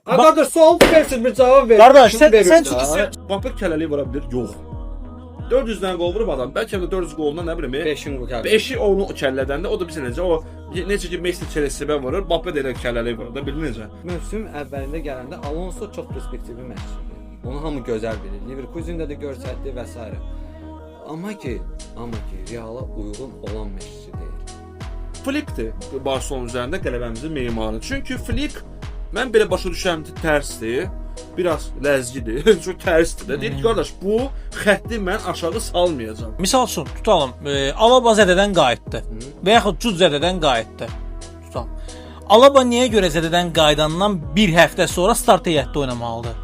Qardaş, sual versin, bir cavab ver. Qardaş, Kim sən verir sən də? çünki Mbappe kələlik vura bilir? Yox. 400 dənə qol vurub adam. Bəlkə də 400 qolundan nə bilim, 5-in bu kəllə. 5-i onu kəllədən də, o da bilirsən necə, o necə ki Messi Chelsea-ə vurur, Mbappe də elə kəlləlik vurur da, bilirsən necə? Mövsüm əvvəlində gələndə Alonso çox perspektivli məşqçidir. Onu hamı gözəl bilir. Leverkusen-də də göstərdi və s. Amma ki Reala uyğun olan məşqçi deyil. Flickdir Barcelona üzərində qələbəmizin memarı. Çünki Flick mən belə başa düşürəm ki, tərsdir, biraz ləzgidir, çox tərsdir də. Deyir ki, qardaş, bu xətti mən aşağı salmayacağam. Misal üçün tutalım, Alaba zədədən qayıtdı və yaxud Cud zədədən qayıtdı. Tutalım. Alaba niyə görə zədədən qayıdandan bir həftə sonra start heyətdə oynamalıdır?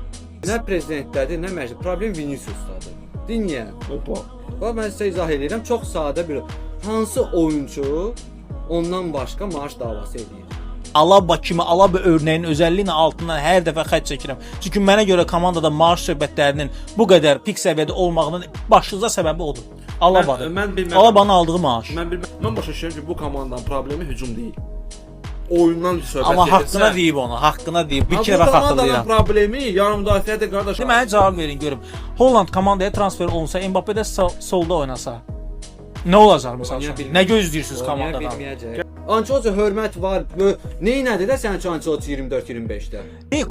Nə prezidentdədir, nə məşqçi. Problem Viniciusdadır. Niyə? Hoppa. Bax mən sizə izah eləyirəm. Çox sadə bir hansı oyunçu ondan başqa maaş davası eləyir? Alaba kimi Alaba örnəyinin özəlliyini altından hər dəfə xətt çəkirəm. Çünki mənə görə komandada maaş söhbətlərinin bu qədər pik səviyyədə olmağının başlıca səbəbi odur. Alabadır. Mən bilməm. Alabanın aldığı maaş. Mən bilməm. Mən başa düşürəm ki, bu komandanın problemi hücum deyil. Oyundan söhbət Amma gedirsə- haqqına deyib onu, haqqına deyib. Bir Ha, kərə bu komandanın xatırlayıram. problemi yarım müdafiədir qardaş. İndi mənə cavab verin görüm. Holland komandaya transfer olunsa, Mbappe də solda oynasa nə olacaq məsəl Oynaya üçün? bilməyəcək. Nə gözləyirsiniz Oynaya komandadan? bilməyəcək. Ancelotti hörmət var. Neynədi də sənin üçün Ancelotti 24-25-də?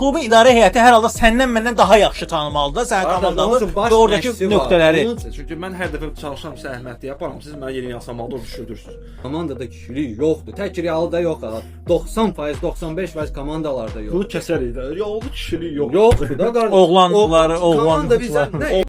Klubun idarə heyəti hər halda səndən məndən daha yaxşı tanımalıdır da sənin Qardaş, onun komandanı üçün baş və oradakı məşqçi var. nöqtələri. Onun Çünki mən hər dəfə çalışıram sizə əhəmiyyətli yaparam, siz mənə yeni yasamalda düşürdürsüz. Komandada kişilik yoxdur. Tək Realda yox ha. 90%, 95% komandalarda yox. Bunu kəsərik də. Yollu kişilik yox. Yoxdur da qardaş. Oğlanları, Komanda bizə oğlanları. nə